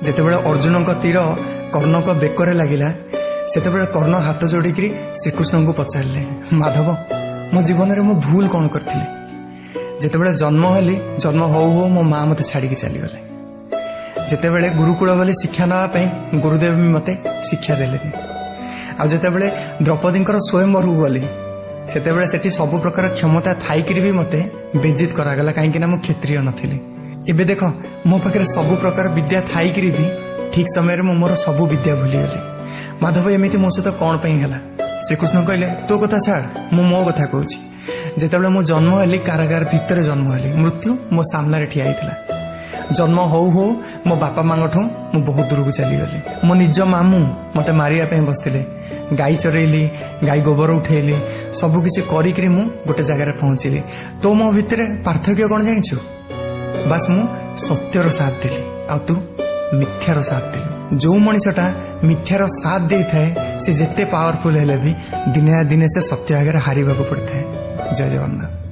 ଯେତେବେଳେ ଅର୍ଜୁନଙ୍କ ତୀର କର୍ଣ୍ଣଙ୍କ ବେକରେ ଲାଗିଲା, ସେତେବେଳେ କର୍ଣ୍ଣ ହାତ ଯୋଡ଼ିକିରି ଶ୍ରୀକୃଷ୍ଣଙ୍କୁ ପଚାରିଲେ, "ମାଧବ, ମୋ ଜୀବନରେ ମୁଁ ଭୁଲ କ'ଣ କରିଥିଲି? ଯେତେବେଳେ ଜନ୍ମ ହେଲି, ଜନ୍ମ ହଉ ହଉ ମୋ ମା ମୋତେ ଛାଡ଼ିକି ଚାଲିଗଲେ। ଯେତେବେଳେ ଗୁରୁକୁଳ ଗଲି ଶିକ୍ଷା ନେବା ପାଇଁ, ଗୁରୁଦେବ ବି ମୋତେ ଶିକ୍ଷା ଦେଲେନି। ଆଉ ଯେତେବେଳେ ଦ୍ରୌପଦୀଙ୍କର ସ୍ୱୟଂବରକୁ ଗଲି, ସେତେବେଳେ ସେଠି ସବୁ ପ୍ରକାର କ୍ଷମତା ଥାଇକିରି ବି ମୋତେ ବେଜିତ କରାଗଲା, କାହିଁକି ନା ମୁଁ କ୍ଷତ୍ରିୟ ନଥିଲି। ଏବେ ଦେଖ, ମୋ ପାଖରେ ସବୁ ପ୍ରକାର ବିଦ୍ୟା ଥାଇକିରି ବି ଠିକ ସମୟରେ ମୁଁ ମୋର ସବୁ ବିଦ୍ୟା ଭୁଲିଗଲି। ମାଧବ, ଏମିତି ମୋ ସହିତ କ'ଣ ପାଇଁ ହେଲା?" ଶ୍ରୀକୃଷ୍ଣ କହିଲେ, "ତୋ କଥା ଛାଡ଼, ମୁଁ ମୋ କଥା କହୁଛି। ଯେତେବେଳେ ମୁଁ ଜନ୍ମ ହେଲି, କାରାଗାର ଭିତରେ ଜନ୍ମ ହେଲି। ମୃତ୍ୟୁ ମୋ ସାମ୍ନାରେ ଠିଆ ହେଇଥିଲା। ଜନ୍ମ ହଉ ହଉ ମୋ ବାପା ମାଙ୍କଠୁ ମୁଁ ବହୁତ ଦୂରକୁ ଚାଲିଗଲି। ମୋ ନିଜ ମାମୁଁ ମତେ ମାରିବା ପାଇଁ ବସିଥିଲେ। ଗାଈ ଚରେଇଲି, ଗାଈ ଗୋବର ଉଠେଇଲି, ସବୁ କିଛି କରିକିରି ମୁଁ ଗୋଟେ ଜାଗାରେ ପହଞ୍ଚିଲି। ତୋ ମୋ ଭିତରେ ପାର୍ଥକ୍ୟ କ'ଣ ଜାଣିଛୁ? ବାସ୍, ମୁଁ ସତ୍ୟର ସାଥ ଦେଲି ଆଉ ତୁ ମିଥ୍ୟାର ସାଥ ଦେଲୁ। ଯୋଉ ମଣିଷଟା ମିଥ୍ୟାର ସାଥ ଦେଇଥାଏ, ସେ ଯେତେ ପାୱାରଫୁଲ ହେଲେ ବି ଦିନେ ନା ଦିନେ ସେ ସତ୍ୟ ଆଗରେ ହାରିବାକୁ ପଡ଼ିଥାଏ।" ଜୟ ଜଗନ୍ନାଥ।